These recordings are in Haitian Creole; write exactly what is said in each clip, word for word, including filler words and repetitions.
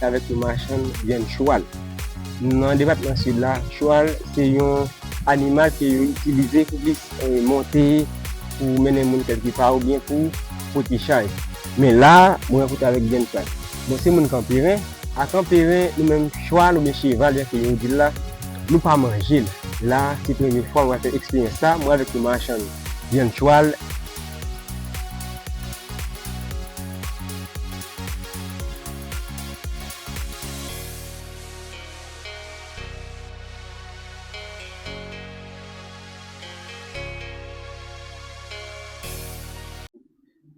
avèk yon machann vyann chwal. Nan depatman Sid la, chwal se yon animal ke yo itilize pou plis, eh, monte, pou mennen moun kèlke pa oubyen pou pote chay. Men la, mwen rankontre avèk vyann chwal. Bon, se moun Kanperen. A Kanperen, nou menm chwal oubyen cheval, jan ke yo di l la, nou pa manje l. La, se premye fwa mwen fè eksperyans sa, mwen avèk yon machann vyann chwal.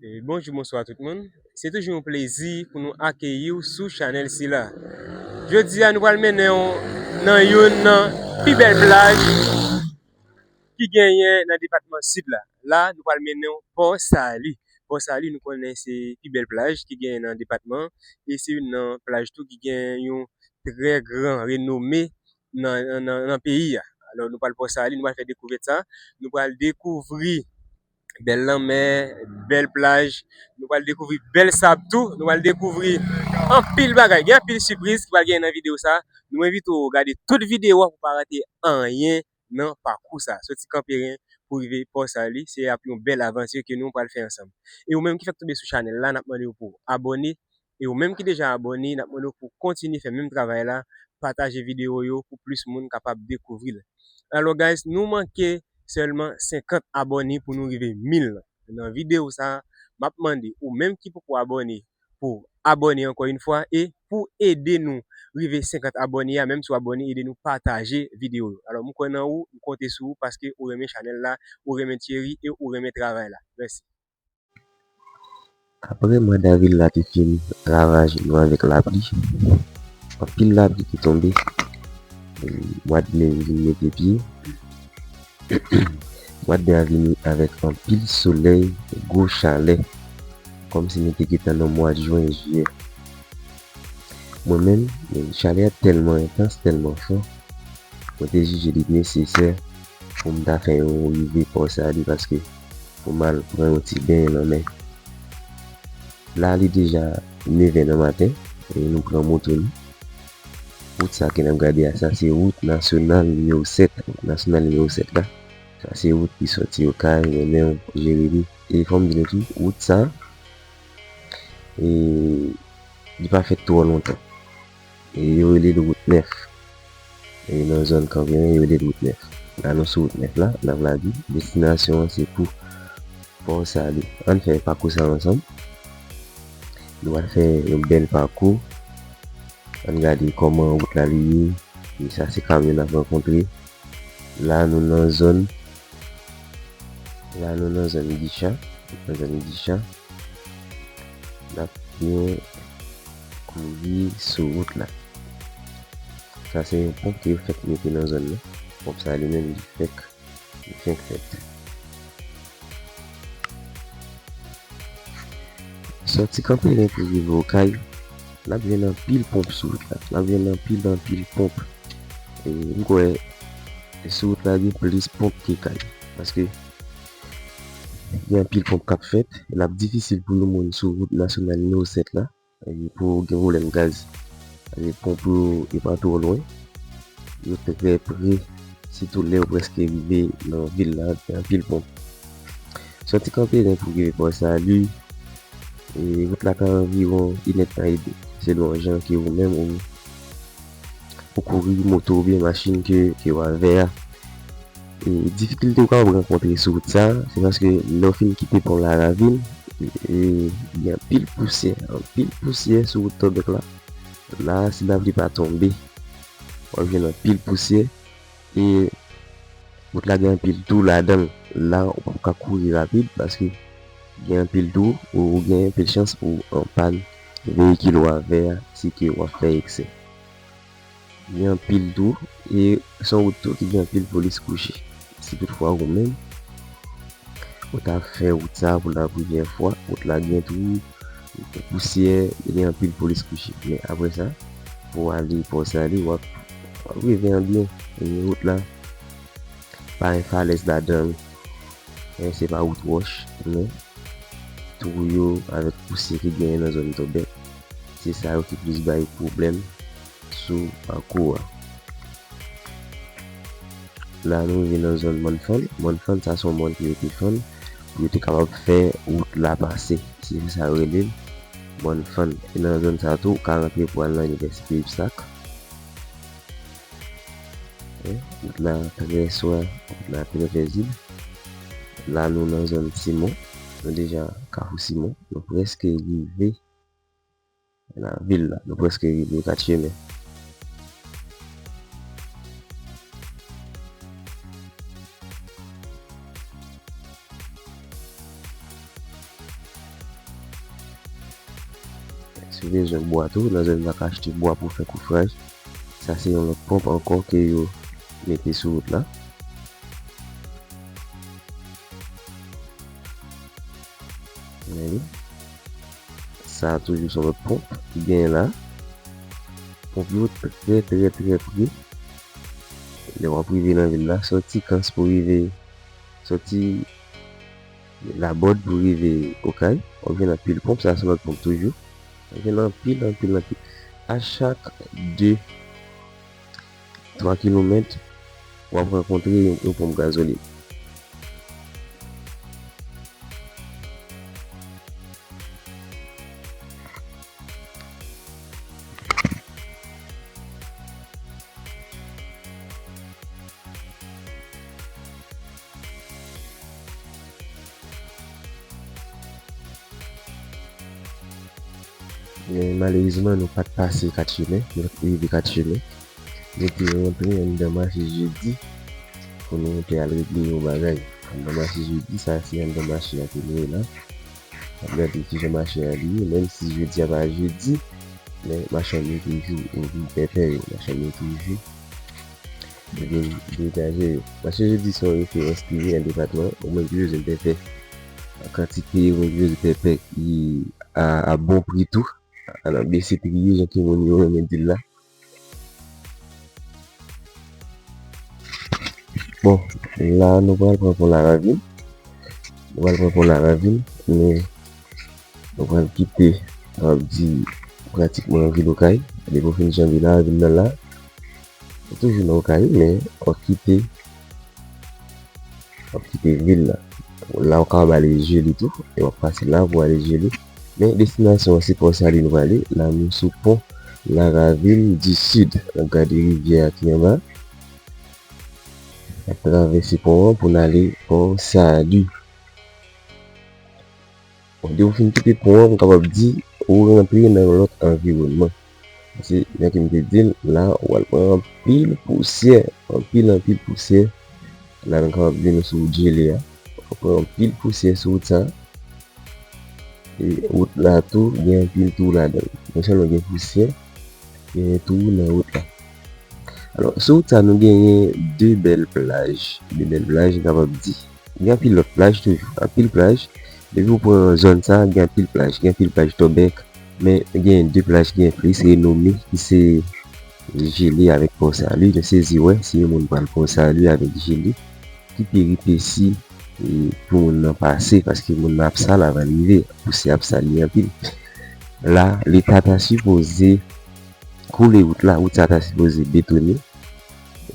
E bonjou, bonswa tout moun. Se toujou yon plezi pou nou akeyi w sou chanèl sila. Jodi a, nou pral mennen w nan youn nan pi bèl plaj ki genyen nan depatman Sid la. La, nou pral mennen w Pò Sali. Pò Sali, nou konnen se pi bèl plaj ki genyen nan depatman an, e se youn nan plaj tou ki gen yon trè gran renome nan, nan, nan peyi a. Alò, nou pral Pò Sali, nou pral fè dekouvèt sa. Nou pral dekouvri bèl lanmè, bèl plaj. Nou pral dekouvri bèl sab tou. Nou pral dekouvri anpil bagay. Gen anpil sipriz ki pral genyen nan videyo sa. Nou envite w gade tout videyo a pou pa rate anyen nan pakou sa. Soti Kanperen pou rive Pò Sali, se ap yon bèl avanti ke nou pral fè ansanm. E ou menm ki fèk tonbe sou chanèl la, n ap mande w pou w abòne. E ou menm ki deja abòne, n ap mande w pou w kontinye fè menm travay la, pataje videyo yo pou plis moun kapab dekouvri l. Alò, guys, nou manke sèlman senkant abòne pou nou rive mil. Nan videyo sa, m ap mande ou menm ki poko abòne pou abòne ankò yon fwa e pou ede nou rive senkant abòne a, menm si w abòne, ede nou pataje videyo yo. Alò, m kwè nan ou, m konte sou ou paske ou renmen chanèl la, ou renmen Thierry e ou renmen travay la. Mèsi. Apre mwa davril la te fin ravaj nou avèk lapli, anpil lapli te tonbe. Mwa de me vin mete pye. Mwa de me a vini avèk anpil solèy, gwo chalè, kòmsi nou te gentan nan mwa jen, jiyè. Mwen menm, chalè a tèlman entans, tèlman fò, mwen te jije li nesesè pou m ta fè yon rive Pò Sali paske pou m al pran yon ti benyen lanmè. La, li deja nevè nan maten, e nou pran moto nou. Wout sa ke n ap gade a, sa se wout nasyonal nimewo sèt. Wout nasyonal nimewo sèt la, sa se wout ki sòti Okay, Renan, Jeremi. E fò m di nou tou, wout sa, e, li pa fèt twò lontan. E yo rele l wout nèf. E nan zòn Kanperen, yo rele l wout nèf. La, nou sou wout nèf la, n ap lage. Destinasyon an, se pou Pò Sali. Ann fè pakou sa ansanm. Nou pral fè yon bèl pakou. Ann gade kòman wout la li ye. E sa se kamyon n ap rankontre. La nou nan zòn, la nou nan zòn Gicha, nan zòn Gicha. N ap byen kouri sou wout la. Sa se yon ponp ke yo fèk mete nan zòn nan. Ponp sa li menm li fèk, li fenk fèt. Sòti Kanperen pou rive Okay, n ap jwenn anpil ponp sou wout la. N ap jwenn anpil, anpil ponp. E m kwè sou wout la gen plis ponp ke kay. Paske gen anpil ponp k ap fèt. E l ap difisil pou yon moun sou wout nasyonal nimewo sèt la, e pou gen pwoblèm gaz. E ponp yo, yo pa twò lwen. Yo trè pre, sitou lè yo prèske rive nan vil la, gen anpil ponp. Sòti Kanperen pou rive Pò Sali, e wout la ka anviwon inèdtan ede, selon jan ke ou menm ou, ou kouri moto oubyen machin ke, ke w avè a. E difikilte ou kapab rankontre sou wout sa, se paske lè w fin kite pon Laravin, e, e gen anpil pousyè, anpil pousyè sou wout Tòbèk la. La, si lapli pa tonbe, w ap jwenn anpil pousyè. E wout la gen anpil twou ladan l. La, ou p ap ka kouri rapid paske gen anpil twou, ou, ou gen anpil chans pou w anpàn veyikil ou avè a si ke w ap fè eksè. Gen anpil twou, e se yon wout tou ki gen anpil polis kouche. Si toutfwa ou menm, ou ta fè wout sa pou la premyè fwa, wout la gen twou, pousyè, gen anpil polis kouche. Men apre sa, pou w ale Pò Sali, w ap, w ap rive an byen. E wout la pa gen falèz ladan l. E se pa wout wòch, men twou yo avèk pousyè ki genyen nan zòn Tòbèk. Se sa yo ki plis bay pwoblèm sou pakou a. La, nou rive nan zòn Mòn Fann. Mòn Fann, sa se yon mòn ki rete fann pou yo te kapab fè wout la pase. Se sa yo rele l, Mòn Fann. E nan zòn sa tou, ou ka rantre pou al nan Inivèsite UPSAC. Wi, wout la trè swè, wout la trè pezib. La, nou nan zòn Simon. Nou deja Kafou Simon. Nou prèske rive nan vil la. Nou prèske rive Kat Chemen. Si w bezwen bwa tou, nan zòn nan ka achte bwa pou fè koufraj. Sa se yon lòt ponp ankò ke yo mete sou wout la. Gade. Sa toujou se yon lòt ponp ki genyen la. Ponp yo trè, trè, trè pre. Lè w ap rive nan vil la, sòti Kans pou rive, sòti Labòd pou rive Okay, w ap jwenn anpil ponp, sa se lòt ponp toujou. W ap jwenn anpil, anpil, anpil. A chak de, twa kilomèt, w ap rankontre yon, yon ponp gazolin. Men malerezman, nou pa t pase Kat Chemen, nou pa t rive Kat Chemen. Nou te rantre anndan mache Jedi pou nou te al regle yon bagay. Anndan mache Jedi, sa se anndan mache a ke nou ye la. N ap gade kijan mache a li ye, menm si jodi a pa jedi, men machann yo toujou vin pèpè yo, machann yo toujou vin degaje yo. Mache Jedi se yon referans ki ye nan depatman an, ou menm ki bezwen pèpè an kantite, ou menm ki bezwen pèpè ki a, a bon pri tou, a nan bese pri yo, jan ke moun yo renmen di l la. Bon, la nou pral pran pon Laravin. Nou pral pran pon Laravin, men nou pral kite, sa vle di, pratikman vil Okay. Depi w fin janbe Laravin nan la, ou toujou nan Okay, men w ap kite, w ap kite vil la. La, w kapab ale Jeli tou, e w ap pase la pou ale Jeli. Men destinasyon an, se Pò Sali nou prale. La, nou sou pon Laravin di Sid. N ap gade rivyè a ki anba. N ap travèse pon an pou n ale Pò Sali. Bon, depi w fin kite pon an, m kapab di, ou rantre nan yon lòt anviwònman. Paske, jan ke m te di l, la, w al pran anpil pousyè, anpil, anpil pousyè. La, nou kapab di nou sou wout jele a. W al pran anpil pousyè sou wout sa a. E wout la tou, gen anpil twou ladan l. Non sèlman gen pousyè, genyen twou nan wout la. Alò, sou wout sa, nou genyen de bèl plaj. De bèl plaj, m kapab di. Gen anpil lòt plaj toujou. Anpil plaj. Depi w pran zòn sa, gen anpil plaj. Gen anpil plaj Tòbèk. Men gen de plaj ki gen plis renome, ki se Jeli avèk Pò Sali. Nou sezi wè, si yon moun pral Pò Sali avèk Jeli, ki peripesi, e, pou moun nan pase, paske moun nan ap sal avan l rive. Pousyè ap sal li anpil. La, Leta ta sipoze koule wout la, wout sa ta sipoze betone,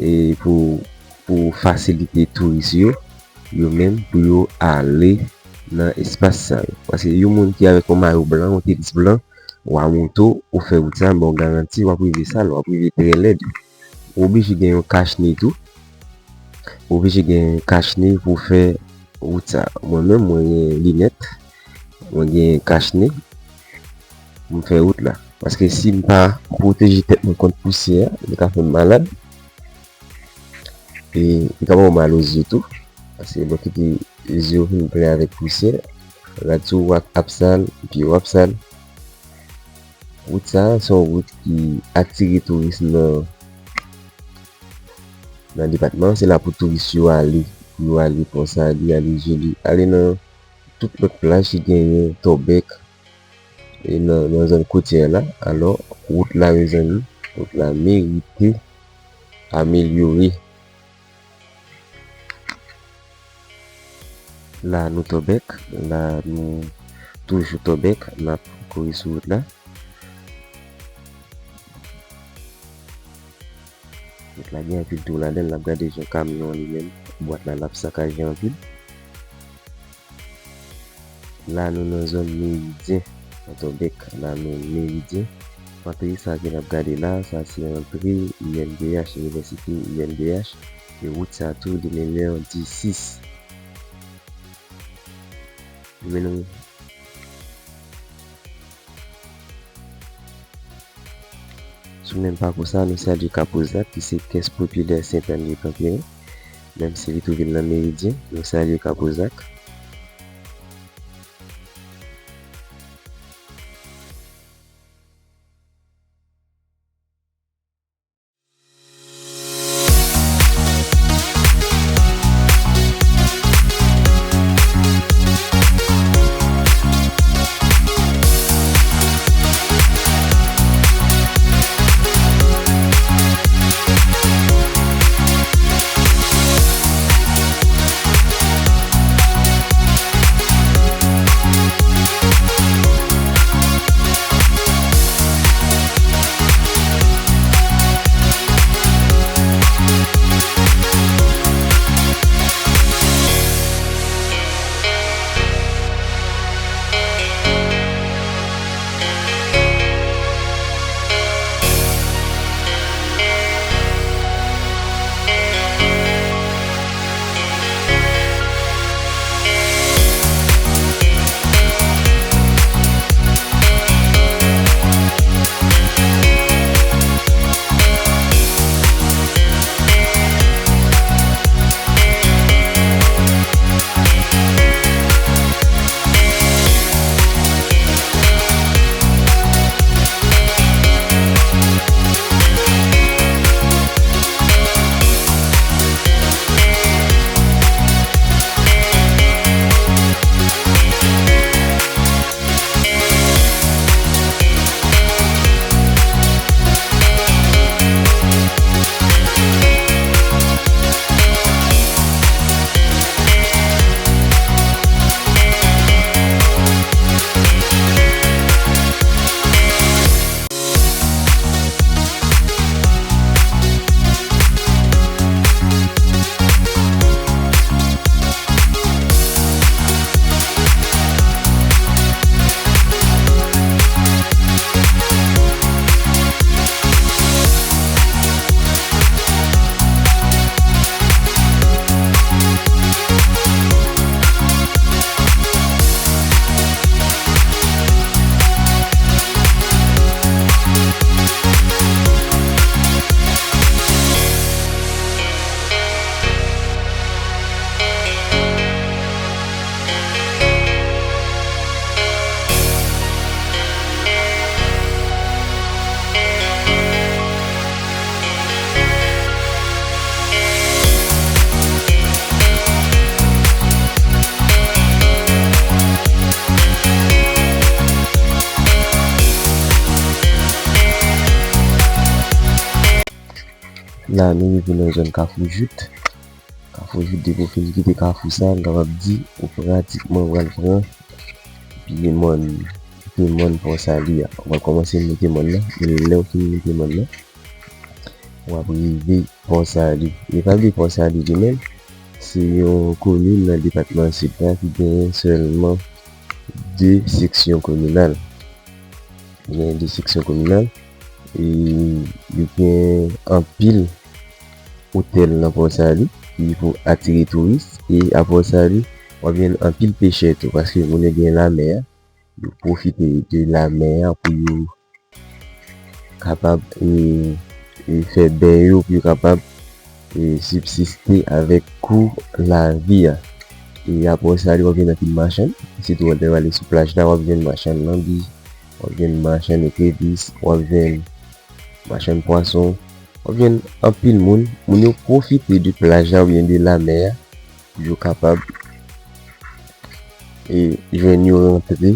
e pou, pou fasilite touris yo, yo menm, pou yo ale nan espas sa yo. Paske yon moun ki avèk yon mayo blan, yon tenis blan, w a moto, ou fè wout sa, m ba w garanti, w ap rive sal, w ap rive trè lèd. Ou oblije gen yon kach ne tou. Ou oblije gen kach ne pou fè wout sa. Mwen menm, mwen gen linèt, mwen gen kach ne pou m fè wout la. Paske si m pa pwoteje tèt mwen kont pousyè a, li ka fè m malad. E li ka ba w mal o zye tou. Paske lè w kite zye w vin plen avèk pousyè, rad sou ou ap sal, pye w ap sal. Wout sa a, se yon wout ki atire touris nan, nan depatman an. Se la pou touris yo ale, pou yo ale Pò Sali, ale Jeli, ale nan tout lòt plaj ki genyen Tòbèk, e nan, nan zòn kotyè la. Alò, wout la, mezanmi, wout la merite amelyore. La nou Tòbèk, la nou toujou Tòbèk, n ap kouri sou wout la. L ap gen anpil twou ladan l, n ap gade jan kamyon an li menm, bwat la, l ap sakaje anpil. La, nou nan zòn Meridyen, nan Tòbèk, la, nou Meridyen. Antre sa ke n ap gade la, sa se antre I M D H, Inivèsite I M D H. E wout sa tou, li mennen an D sis. Li mennen Sou menm pakou sa, nou salye Kapozak, ki se Kès Popilè Sentàn Lye Kanperen, menm si li twouve l nan Meridyen, nou salye Kapozak. La, nou rive nan zòn Kafou Jout. Kafou Jout, depi w fin kite kafou sa, m kapab di ou pratikman pral pran pye mòn, pye mòn Pò Sali a. Ou pral kòmanse monte mòn nan, e lè w fin monte mòn nan, w ap rive Pò Sali. E pa bliye Pò Sali li menm, se yon komin nan depatman Sid la ki genyen sèlman de seksyon kominal. Li genyen de seksyon kominal. E li gen anpil otèl nan Pò Sali ki pou atire touris. E a Pò Sali, w ap jwenn anpil pechè tou, paske moun yo gen lamè a, yo pwofite de lamè a pou yo kapab, e, e fè ben yo, pou yo kapab, e, sibsiste avèk kou lavi a. E a Pò Sali, w ap jwenn anpil machann, sitou lè w ale sou plaj la, w ap jwenn machann lanbi, w ap jwenn machann ekrevès, w ap jwenn machann pwason, w ap jwenn anpil moun. Moun yo pwofite de plaj la oubyen de lamè a pou yo kapab, e, jwenn yon rantre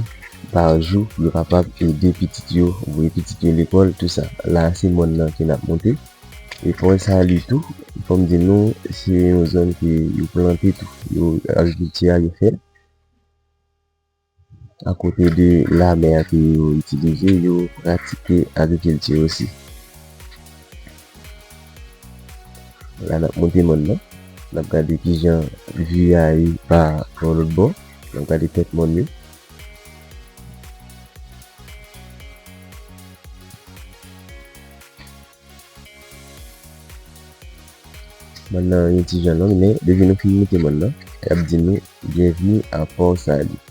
pa jou, pou yo kapab ede pitit yo, voye pitit yo lekòl, tou sa. La, se mòn nan ke n ap monte. E Pò Sali tou, fò m di nou, se yon zòn ke yo plante tou. Yo, agrikilti a, yo fè. Akote de lamè a ke yo itilize, yo pratike agrikilti osi. La n ap monte mòn nan. N ap gade kijan vi a ye pa bò lòt bò. N ap gade tèt mòn yo. Mòn nan yon ti jan long, men depi nou fin moute mòn nan, y ap di nou, "Byenvni a Port Salut."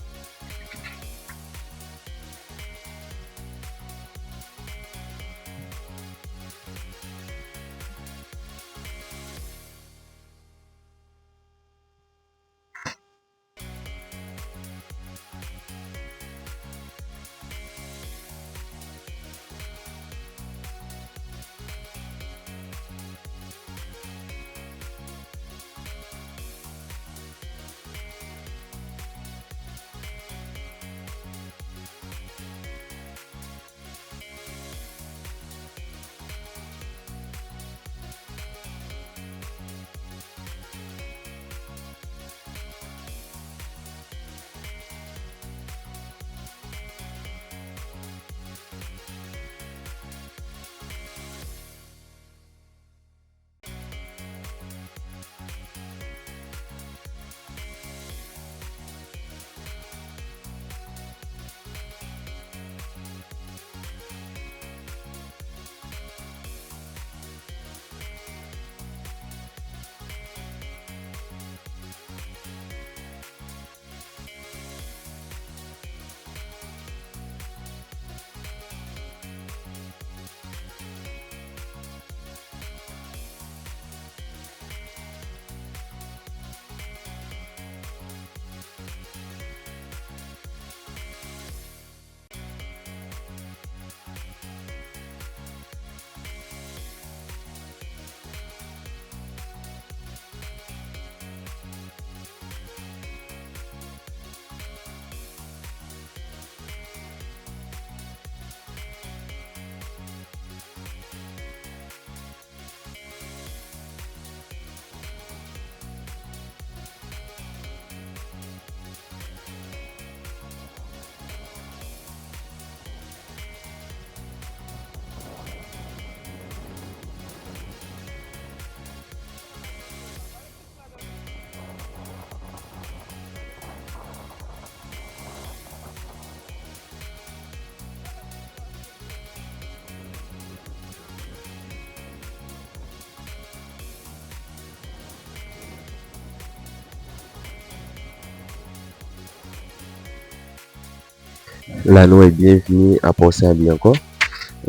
La nou wè, byenvni a Port Salut ankò.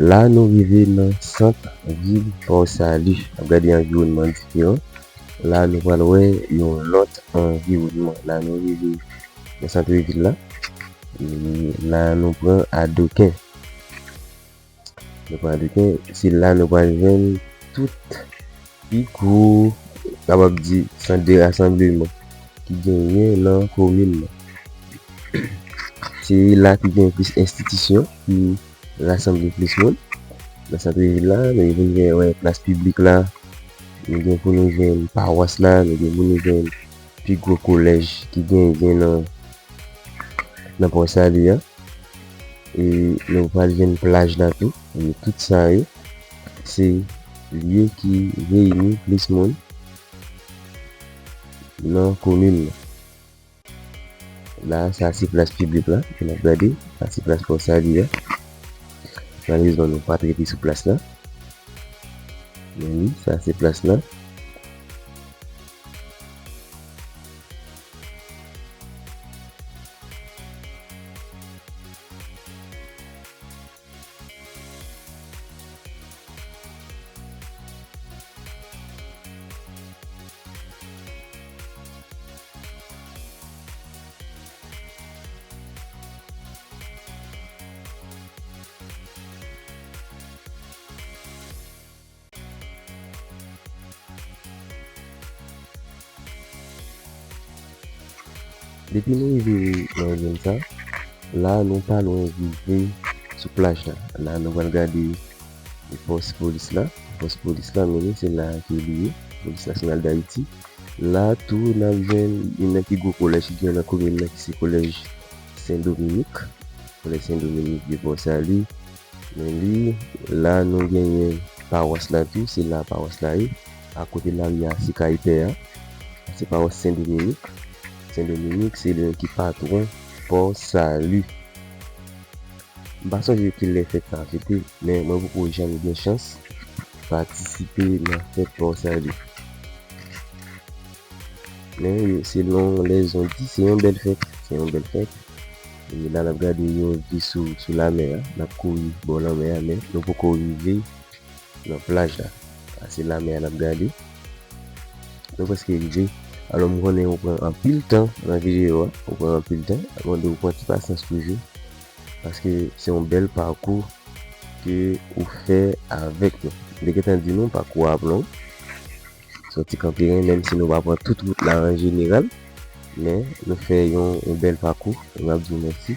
La nou rive nan sant vil Port Salut. N ap gade anviwònman diferan. La nou pral wè yon lòt anviwònman. La nou rive nan sant vil la. E la nou pran adoken. Nou pral di ke se la nou pral jwenn tout pi gwo, kapab di, sant de rasanbleman ki genyen nan komin nan. Se la ki gen plis enstitisyon ki rasanble plis moun. Nan sant vil la, nou gen pou nou jwenn, wè, plas piblik la, nou gen pou nou jwenn pawas la, nou gen pou nou jwenn pi gwo kolèj ki genyen nan, nan Port Salut an. E nou pral jwenn plaj la tou. E tout sa yo, se lye ki reyini plis moun nan komin nan. La, sa se plas piblik la, ke n ap gade. Sa se plas Port Salut a. Malerezman, nou pa t rete sou plas la. Men wi, sa se plas la. Depi nou rive nan zòn sa, la nou pa lwen rive sou plaj la. La nou pral gade pòs polis la. Pòs polis la, men li se la ke li ye, Polis Nasyonal d Ayiti. La tou n ap jwenn youn nan pi gwo kolèj ki gen nan komin nan, ki se kolèj Sen Dominik. Kolèj Sen Dominik de Port Salut. Men li, la nou genyen pawas la tou, se la pawas la ye. akote lari a, se kay pè a. Se pawòs Sen Dominik. Sen Dominik, se li menm ki patwon Pò Sali. M pa sonje kilè fèt sa a fete, men mwen poko janm gen chans patisipe nan fèt Pò Sali. Men yo, selon lèzondi, se yon bèl fèt. Se yon bèl fèt. E la, n ap gade yon vi sou, sou lamè a. N ap kouri bò lanmè a, men nou poko rive nan plaj la. Sa se lamè a n ap gade. Nou prèske rive. Alò, m konnen ou pran anpil tan nan videyo a. Ou pran anpil tan. Mwen mande ou pran ti pasyans toujou. Paske se yon bèl pakou ke ou fè avèk nou. M te gentan di nou, pakou a ap long. Soti Kanperen, menm si nou pa pran tout wout la an jeneral, men nou fè yon, yon bèl pakou. E m ap di w mèsi,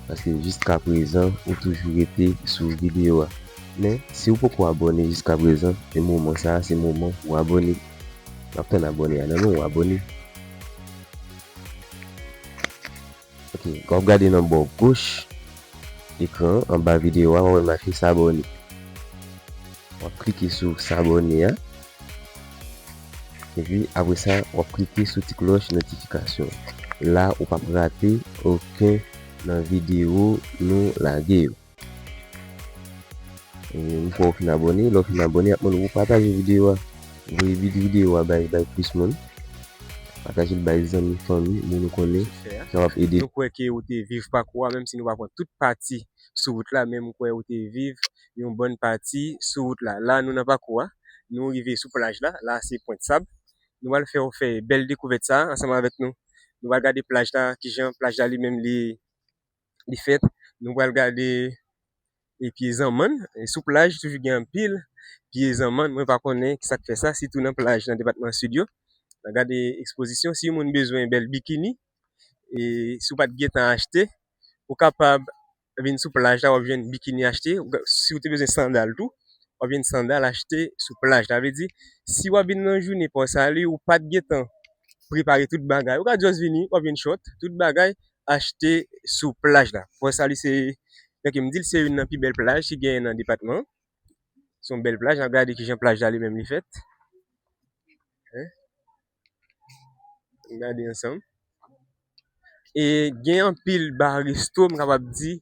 paske jiskaprezan, ou toujou rete sou videyo a. Men, si w poko abòne jiskaprezan, se moman sa a, se moman pou w abòne. M ap tann abòne a nan men w, abòne. Ok, w ap gade nan bò goch ekran an, anba videyo a, w ap wè mache s'abonner. W ap klike sou s'abonner a. Epi, apre sa, w ap klike sou ti klòch notifikasyon. La, ou p ap rate okenn nan videyo nou lage yo. E, m kwè w fin abòne. Lè w fin abòne, y ap mande w pou pataje videyo a. Voye vid-, videyo a bay, bay plis moun. Pataje l bay zanmi, fanmi, moun ou konnen ki kapab ede. Nou kwè ke ou te viv pakou a, menm si nou pa pran tout pati sou wout la, men m kwè ou te viv yon bòn pati sou wout la. La, nou nan pakou a, nou rive sou plaj la. La, se Pwent Sab. Nou pral fè w fè bèl dekouvèt sa a ansanm avèk nou. Nou pral gade plaj la, kijan plaj la li menm li li fèt. Nou pral gade, e, pye zanmann. E sou plaj, toujou gen anpil pye zanmann. Mwen pa konnen ki sa k fè sa, sitou nan plaj nan depatman Sid yo. N a gade ekspozisyon. Si yon moun bezwen bèl bikini, e si w pa t gentan achte, ou kapab vin sou plaj la, w ap jwenn bikini achte. Ou ka, si w te bezwen sandal tou, w ap jwenn sandal achte sou plaj la. Sa vle di, si w ap vin nan jounen Pò Sali, ou pa t gentan prepare tout bagay, ou ka just vini, w ap jwenn short, tout bagay achte sou plaj la. Pò Sali se, tankou m di l, se youn nan pi bèl plaj ki genyen nan depatman. Se yon bèl plaj, n ap gade kijan plaj la li menm li fèt. Hein? N gade ansanm. E gen anpil ba resto, m kapab di,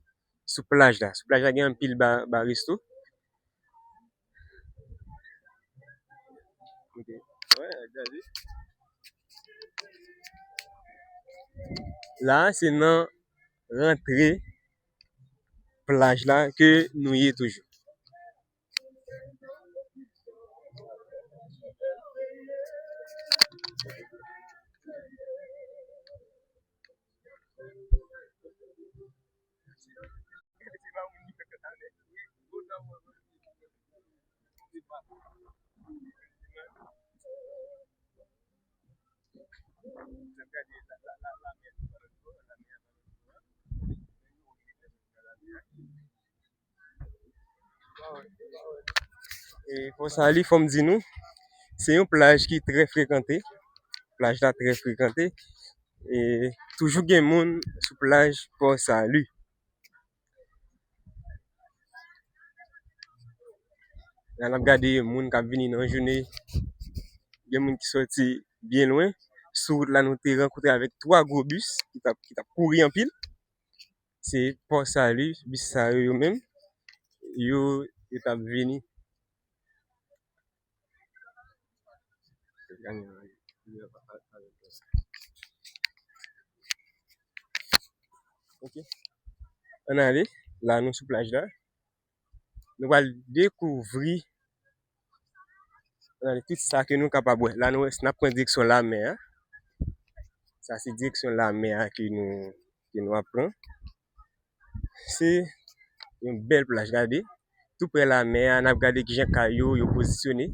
sou plaj la. Sou plaj la gen anpil ba, ba resto. Ok. Wè, gade. La, se nan rantre plaj la ke nou ye toujou. E, Pò Sali, fò m di nou, se yon plaj ki trè frekante. Plaj la trè frekante. E toujou gen moun sou plaj Pò Sali. La, n ap gade moun k ap vini nan jounen. Gen moun ki sòti byen lwen. Sou wout la, nou te rankontre avèk twa gwo bis ki t ap, ki t ap kouri anpil. Se Pò Sali, bis sa yo, yo menm, yo, yo t ap vini. Ok. Ann ale. La, nou sou plaj la. Nou pral dekouvri, ann ale, tout sa ke nou kapab wè. La, nou, n ap pran direksyon lamè a. Sa se direksyon lamè a ke nou, ke nou ap pran. Se yon bèl plaj, gade. Tou prè lamè a, n ap gade kijan kay yo, yo pozisyone.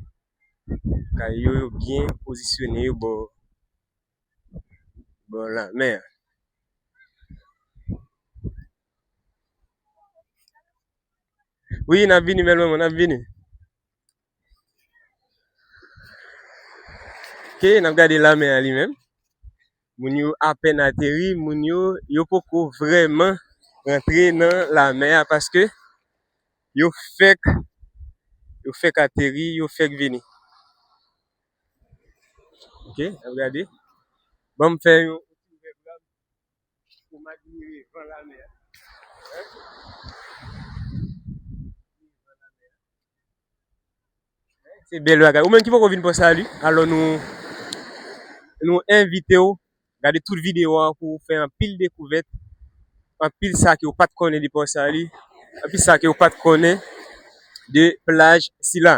Kay yo, yo byen pozisyone, yo bò, bò lamè a. Wi, n ap vini, bèl manman, n ap vini. Ok, n ap gade lamè a li menm. Moun yo apèn ateri, moun yo, yo poko vrèman rantre nan lamè a paske yo fèk, yo fèk ateri, yo fèk vini. Ok, n ap gade. Ban m fè yon ti ouvè bra m pou m admire van lamè a. Se bèl bagay. Ou menm ki poko vin Pòsali, alò nou, nou envite w gade tout videyo a pou w fè anpil dekouvèt, anpil sa ke w pa t konnen de Pòsali, anpil sa ke w pa t konnen de plaj sila.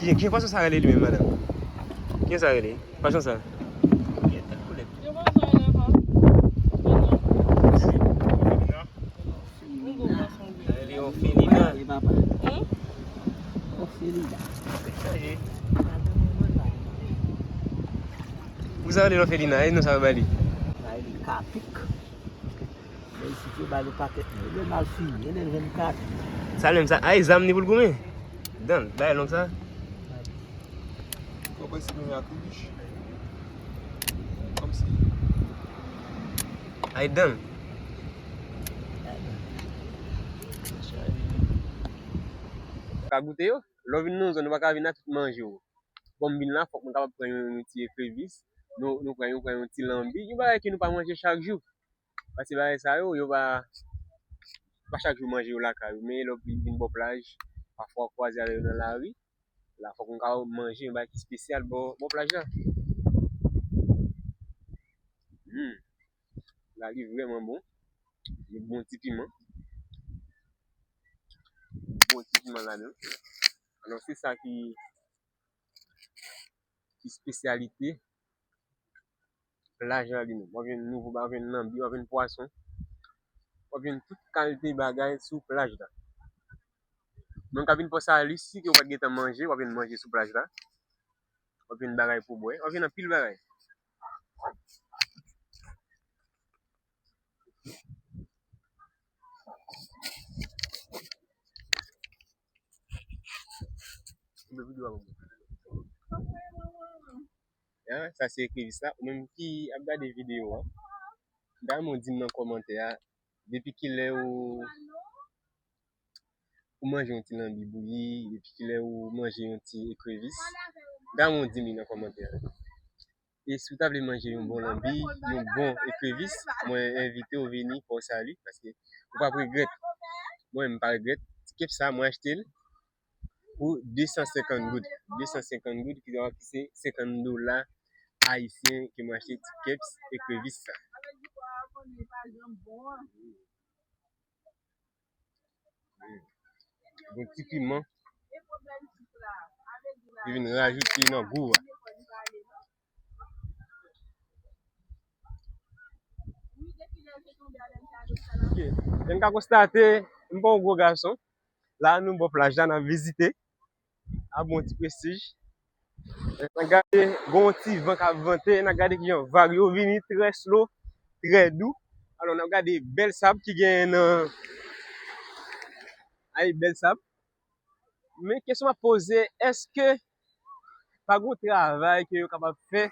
Ki, ki pwason sa rele li menm, madanm? Ki sa rele? Pwason sa? Yo pwason rele ankò? Sa rele orfelina. Wi, papa. Hmm? Orfelina. Pou sa rele orfelina, e non sa yo ba li. Sa rele kapik. Men isit yo ba li pakèt nèg. Lè n al fiye, lè l jwenn kapik. Sa menm sa, ay zam ni pou l goumen. Dan, bay long sa. Ou kwè si nou akrilich? Kòmsi. Ay dan. Ka goute yo. Lè w vin nan yon zòn, ou pa ka vin ak tout manje w. Bon, m vin la, fòk mwen kapab pran yon, yon ti ekrevis. Nou, nou pran, nou pran yon ti lanbi. Yon bagay ke nou pa manje chak jou. Paske bagay sa yo, yo pa, pa chak jou manje yo lakay ou. Men lè w vin, vin bò plaj, pafwa w kwaze avè yo nan lari. La, fòk nou ka manje yon bagay ki espesyal bò, bò plaj la. Hmm. La, li vrèman bon. Yon bon ti piman. Bon ti piman ladan. Alò, se sa ki, ki espesyalite plaj la li menm. W ap jwenn nouvo, w ap jwenn lanbi, w ap jwenn pwason. W ap jwenn tout kalite bagay sou plaj la. Moun k ap vin Pòsali, si ke w pa t gentan manje, w ap jwenn manje sou plaj la. W ap jwenn bagay pou bwè, w ap jwenn anpil bagay. Ya, sa se ekrevis la. Ou menm ki ap gade videyo a, m ta renmen w di m nan kòmantè a, depi kilè ou, ou manje yon ti lanbi bouyi, depi kilè ou manje yon ti ekrevis. M ta renmen w di m li nan kòmantè a. E si w ta vle manje yon bon lanbi, yon bon ekrevis, mwen envite w vini Pòsali, paske ou p ap regrèt. Mwen menm, m pa regrèt. Ti kèps sa, mwen achte l pou de san senkant goud. De san senkant goud, ki, ki se senkant dola ayisyen ke mwen achte ti kèps ekrevis sa. Hmm. Bon ti piman. Li vin rajoute nan gou a. Ok. Jan n ka konstate, m pa yon gwo gason. La, nou bò plaj la, n ap vizite. Ap bon ti prestij. N ap gade, gon ti van k ap vante, n ap gade kijan vag yo vini trè slow, trè dou. Alò, n ap gade bèl sab ki genyen nan, ay, bèl sab. Men kesyon m ap poze, èske pa gon travay ke yo kapab fè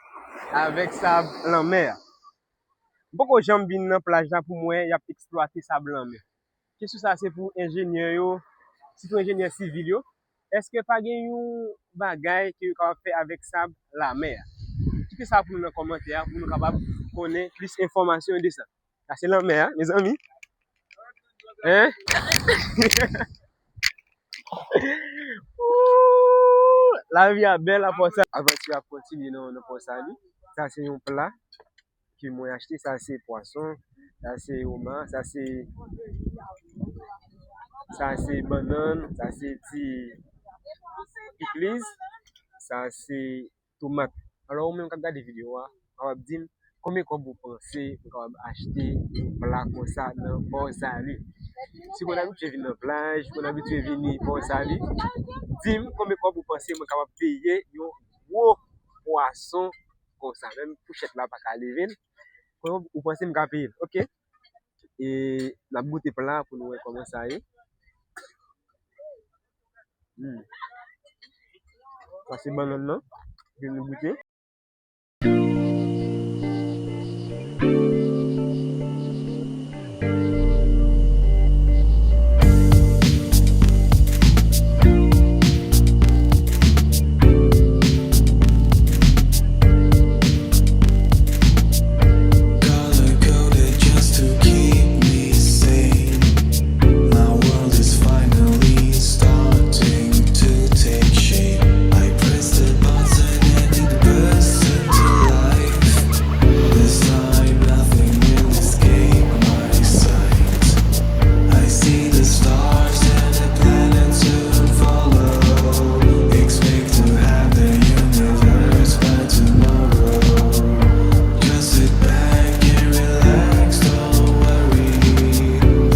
avèk sab lanmè a? M poko janm vin nan plaj la pou m wè y ap eksplwate sab lanmè. Kesyon sa se pou enjenyè yo, sitou enjenyè sivil yo. Èske pa gen yon bagay ke yo kapab fè avèk sab lamè a? Kite sa pou nou nan kòmantè a pou nou kapab konnen plis enfòmasyon de sa. Sa se lanmè a, mezanmi. Hein? Ooh, lavi a bèl a Pòsali. Avanti a ap kontinye nan, nan Pòsali. Sa se yon pla ke mwen achte. Sa se pwason, sa se oma, sa se, sa se bannann, sa se ti pikliz, sa se tomat. Alò, ou menm k ap gade videyo a, kapab di m konbyen kòb ou panse mwen kapab achte yon pla konsa nan Pòsali? Si mwen abitye vin nan plaj, mwen abitye vini Pòsali, di m konbyen kòb ou panse mwen kapab peye yon gwo pwason konsa? Menm fouchèt la pa ka leve l. Konbyen ou panse m ka peye l? Ok. E n ap goute pla pou nou wè kòman sa ye. Hmm. Pase bannann nan, epi nou goute. Color coded just to keep me sane. My world is finally starting to take shape. I press the button and it bursts into life. This time nothing will escape my sight. I see the stars and the planets soon follow. Expect to have the universe by tomorrow. Just sit back and relax, don't worry.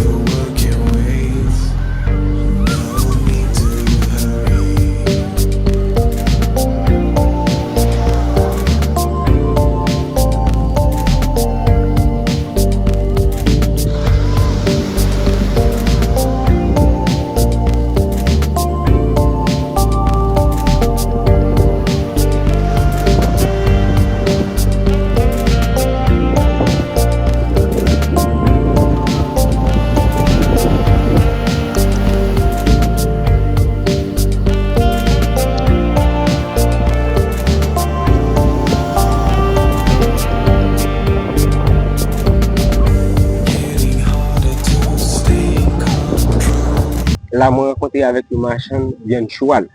The world can wait. No need to hurry. La, mwen rankontre avèk yon machann vyann chwal.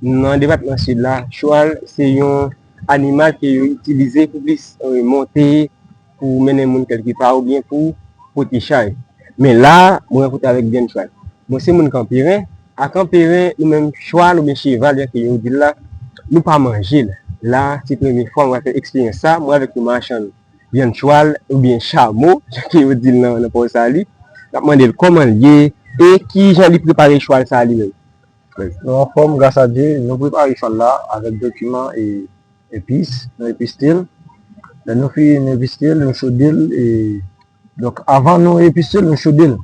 Nan depatman Sid la, chwal se yon animal ke yo itilize pou plis, eh, monte, pou mennen moun kèlkepa oubyen pou pote chay. Men la, mwen rankontre avèk vyann chwal. Mwen se moun Kanperen. A Kanperen, nou menm chwal oubyen cheval, jan ke yo di l la, nou pa manje l. La, se premye fwa mwen fè eksperyans sa, mwen avèk yon machann vyann chwal oubyen chamo, jan ke yo di l nan, nan Pòsali. N ap mande l kòman l ye e kijan li prepare chwal sa li menm. Nou anfòm, gras a Dye, nou prepare chwal la avèk dokiman e epis, nou episte l. Lè nou fin episte l, nou chode l, e, donk, avan nou episte l, nou chode l.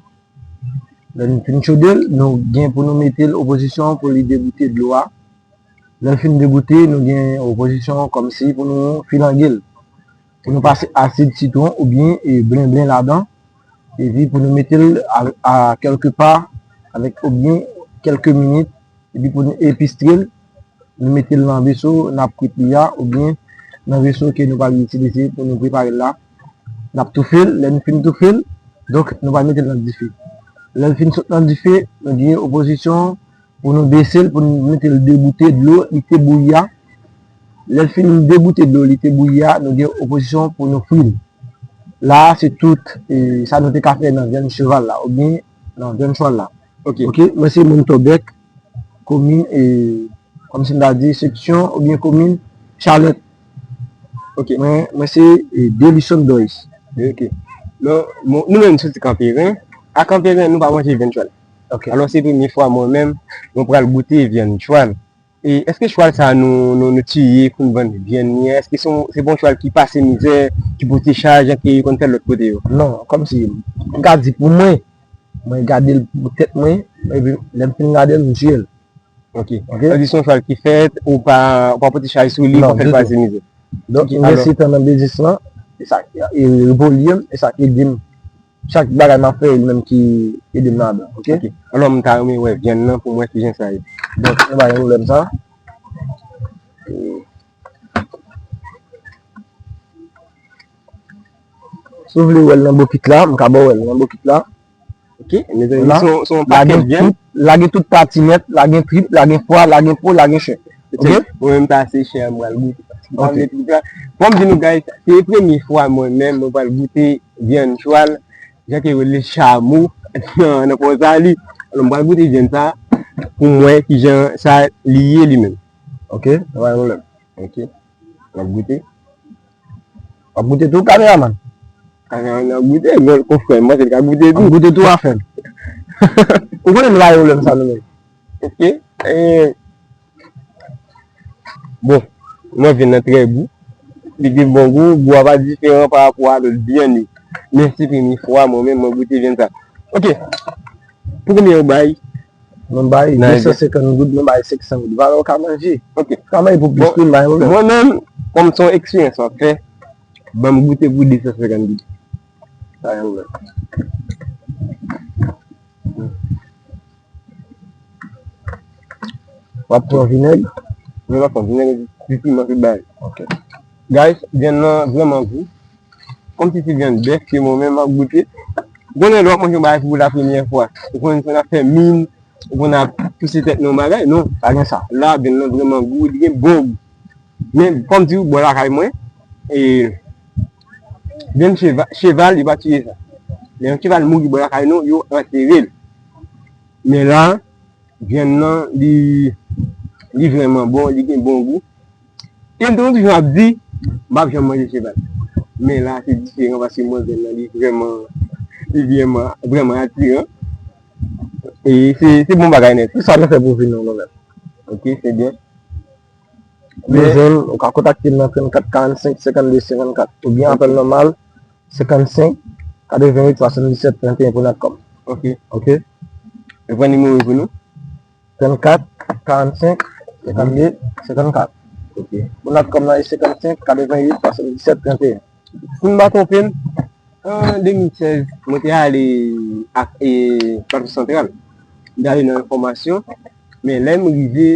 Lè nou fin chode l, nou gen pou nou mete l o pozisyon pou li degoute dlo a. Lè l fin degoute, nou gen o pozisyon kòmsi pou nou filange l. Pou nou pase asid sitwon oubyen, e, blenblen ladan. Epi pou nou mete l a, a kèlke pa, avèk oubyen kèlke minit. Epi pou nou epistre l, nou mete l nan veso n ap kwit li a, oubyen nan veso ke nou pral itilize pou nou prepare l la. N ap toufe l, lè nou fin toufe l, donk nou pral mete l nan dife. Lè l fin sot nan dife, nou gen o pozisyon pou nou bese l, pou nou mete l degoute dlo li te bouyi a. Lè l fin degoute dlo li te bouyi a, nou gen o pozisyon pou nou fri l. La a, se tout, e, sa nou te ka fè nan vyann cheval la, oubyen nan vyann chwal la. Ok. Ok, mwen se moun Tòbèk, komin, e, kòmsi m ta di, seksyon oubyen komin Chalèt. Ok. Mwen, mwen se, e, Delison Doris. Ok. Non, bon, nou menm nou soti Kanperen. A Kanperen, nou pa manje vyann chwal. Ok. Alò, se premye fwa mwen menm, mwen pral goute vyann chwal. E èske chwal sa a nou, nou, nou tiye pou n vann vyann li an, èske se yon, se pa yon chwal ki pase mizè, ki pote chay, jan ke yo konn fè lòt kote yo? Non, kòmsi, m ka di pou mwen, mwen gade l pou tèt mwen, epi lè m fin gade l, m tiye l. Ok. Ok? Sa di se yon chwal ki fèt, ou pa, ou pa pote chay sou li pou fè l pase mizè. Non, ditou. Donk, m gen sèt an nan biznis lan, e sa, e, repo li, e sa k ede m. Chak bagay m ap fè, e li menm ki ede m ladan, ok? Ok. Alò, m ta renmen wè vyann nan pou m wè kijan sa ye. Donk, nou pa gen pwoblèm sa. E, si w vle wè l nan bokit la, m ka ba w wè l nan bokit la. Ok, mezanmi, la gen, se yon, se yon pakèt vyann. La gen tout, la gen tout pati nèt, la gen trip, la gen fwa, la gen po, la gen chè. Ok? Mwen menm ta se chè a m pral goute. M pa vle trip la. Bon, m di nou, guys, se premye fwa mwen menm mwen pral goute vyann chwal, jan ke yo rele chamo nan, nan Pòsali. Alò, m pral goute vyann sa pou m wè kijan sa li ye li menm. Ok, pa gen pwoblèm. Ok. N ap goute. W ap goute tou, kameramann? Kameramann ap goute, men konfrè m, mwen se l ka goute tou. W ap goute tou, afè l. Ou konnen nou pa gen pwoblèm sa nou menm. Ok. E, bon, mwen vyann nan trè gou. Li gen bon gou, gou a pa diferan pa rapò a lòt vyann yo. Men se premye fwa mwen menm mwen goute vyann sa. Ok. Pou konbyen yo bay? Nou bay de san senkant goud, nou bay senk san goud. Valè w ka manje. Ok. Ou ka manje pou plis tou, nou bay yon lòt. Mwen menm, kòm se yon eksperyans w ap fè, ban m goute pou de san senkant goud. Sa yon lòt. W ap pran vinèg? Mwen pa pran vinèg, ti piman tout bagay. Ok. Guys, vyann nan vrèman gou. Kòmsi se vyann bèf ke mwen menm m ap goute. Ou konnen lè w ap manje yon bagay pou la premyè fwa, ou konnen sa n ap fè min, ou konnen ap touse tèt nan yon bagay, non. Pa gen sa. La, vyann nan vrèman gou, li gen bon gou. Men, kòm di w, bò lakay mwen, e, vyann cheva-, cheval, yo pa tiye sa. Lè yon cheval mouri bò lakay nou, yo antere l. Men la, vyann nan, li, li vrèman bon, li gen bon gou. E m te konn toujou ap di, m p ap janm manje cheval. Men la, se diferan paske mwen vyann nan, li vrèman, li vrèman, vrèman atiran. E se, se bon bagay nèt. Kisa nou fè pou vin nou, nou menm? Ok, se byen. Bezwen m, ou ka kontakte m nan trannkat karannsenk senkannde senkannkat oubyen apèl nòmal senkannsenk katreventuit swasanndisèt trannteyen pou Natcom. Ok. Ok. Ou pran nimewo pou nou? Trannkat karannsenk senkannde senkannkat. Ok. Pou Natcom nan, e senkannsenk katreventuit swasanndisèt trannteyen. Si m pa twonpe m, an de mil sèz, mwen te ale ak, e, Plato Santral. M te ale nan yon fòmasyon, men lè m rive,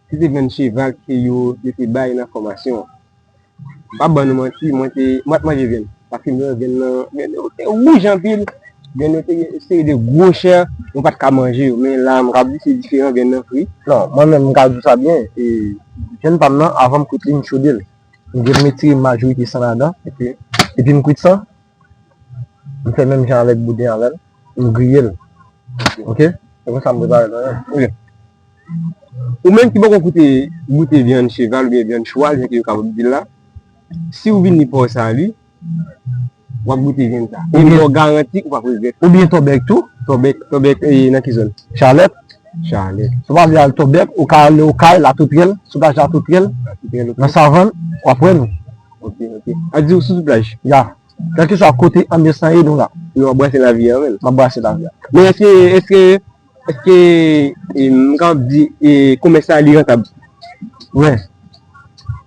se te vyann cheval ke yo, yo te bay nan fòmasyon an. M p ap ban nou manti, mwen te, m pa t manje vyann. Paske m wè vyann nan, vyann yo te wouj anpil. Vyann yo te seri de gwo chè, mwen pa t ka manje yo. Men la, m ka di se diferan, vyann nan fri. Non, mwen menm, m ka di w sa byen. E, vyann pa m nan, avan m kwit li, m chode l. M gen m retire majorite san ladan. Ok. Epi m kwit san. M fè menm jan avèk bouden avè l. M griye l. Ok? Se konsa m prepare l mwen menm. Ok. Ou menm ki poko goute, goute vyann cheval oubyen vyann chwal, jan ke yo kapab di l la, si w vini Pòsalye, w ap goute vyann sa. E m ba w garanti ou p ap regrèt. Oubyen Tòbèk tou. Tòbèk, Tòbèk, e, nan ki zòn? Chalèt. Chalèt. Si w pa vle al Tòbèk, ou ka ale Okay, Latotrèl, sou plaj Latotrèl, Latotrèl, ok, nan Savann, w ap wè nou. Ok, ok. A di w sou, sou plaj? Ya. Kèlkeswa kote anbyans lan ye, nou la. Nou ap brase lavi a, menm. M ap brase lavi a. Men èske, èske, èske, e, m kapab di, e, komès la, li rantab? Wi.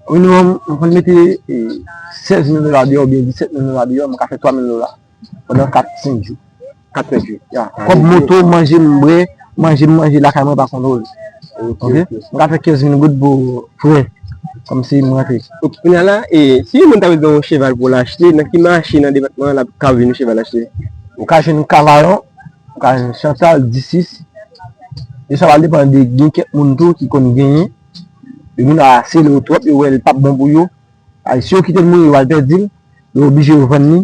Minimòm, m konn mete, e, sèz mil dola deyò oubyen disèt mil dola deyò, m ka fè twa mil dola pandan kat, senk jou. Kat, senk jou. Ya. Kòb moto, manje m bwè, manje m manje lakay mwen pa kontwole. Ok, ok. M ka fè kenz mil goud pou frè. Kòmsi m rantre. Ok, kounye a la, e, si yon moun ta bezwen yon cheval pou l achte, nan ki mache nan depatman an l ap ka jwenn yon cheval achte? Ou ka jwenn Kavayon, ou ka jwenn Chantal, Disis. E sa va depann de gen kèk moun tou ki konn genyen. E moun a sele yo twòp, yo wè l p ap bon pou yo. Ay, si yo kite l mouri, yo al pèdi l, yo oblije yo vann li.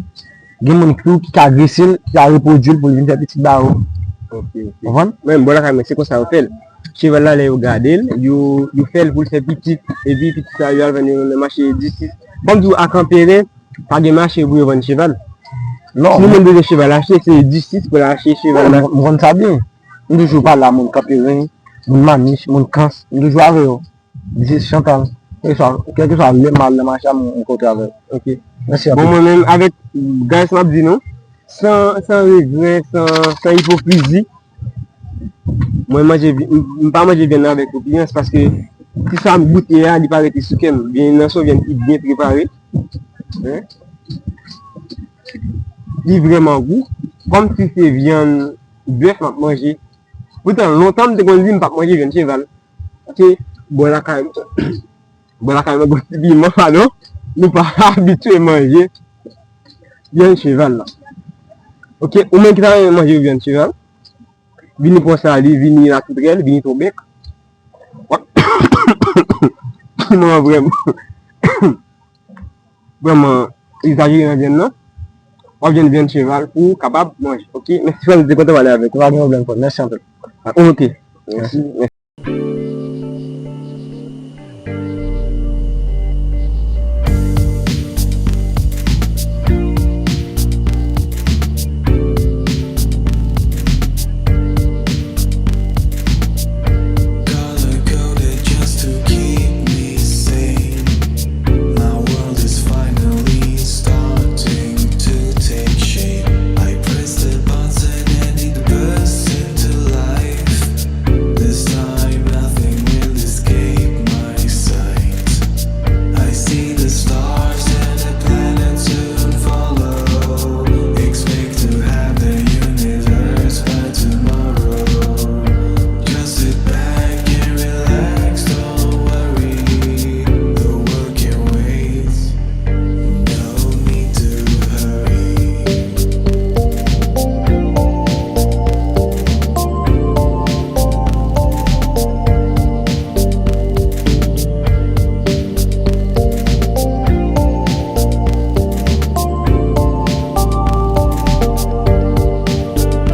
Gen moun tou ki ka grese l, ki ka repwodui l pou l vin fè pitit ba yo. Ok, ok. Konprann? Men, bò lakay mwen, se konsa yo fè l. Cheval la, lè yo gade l, yo, yo fè l pou l fè pitit. Epi pitit sa yo al vann yo nan mache Disis. Ban m di w, a Kanperen, pa gen mache pou yo vann cheval. Non. Si yon moun bezwen cheval achte, se Disis pou l achte cheval la. M, m konn sa byen. M toujou pale a moun Kanperen, moun Manich, moun Kans, m toujou avè yo. Disis Chantal. Kèlkeswa, kèlkeswa lè m al nan mache a, m, m kontre avè l. Ok. Mèsi anpil. Bon, mwen menm, avèk, guys, m ap di nou, san, san regrè, san, san ipokrizi, mwen manje vi-, m, m pa manje vyann nan avèk opiyans, paske ti sa m goute a, li pa rete sou kè m. Vyann nan se yon vyann ki byen prepare. Hein? Li vrèman gou. Kòmsi se vyann bèf m ap manje. Poutan, lontan m te konn di m p ap manje vyann cheval. Paske bò lakay, bò lakay mwen gon ti piman, padon, nou pa abitye manje vyann cheval la. Ok, ou menm ki ta renmen manje vyann cheval, vini Pòsalye, vini Latotrèl, vini Tòbèk. Piman an vrèman, vrèman egzajere nan vyann nan. W ap jwenn vyann cheval pou w kapab manje. Ok, mèsi frè m, m te kontan pale avèk ou. Pa gen pwoblèm, frè m. Mèsi anpil. Ok, mèsi, mèsi.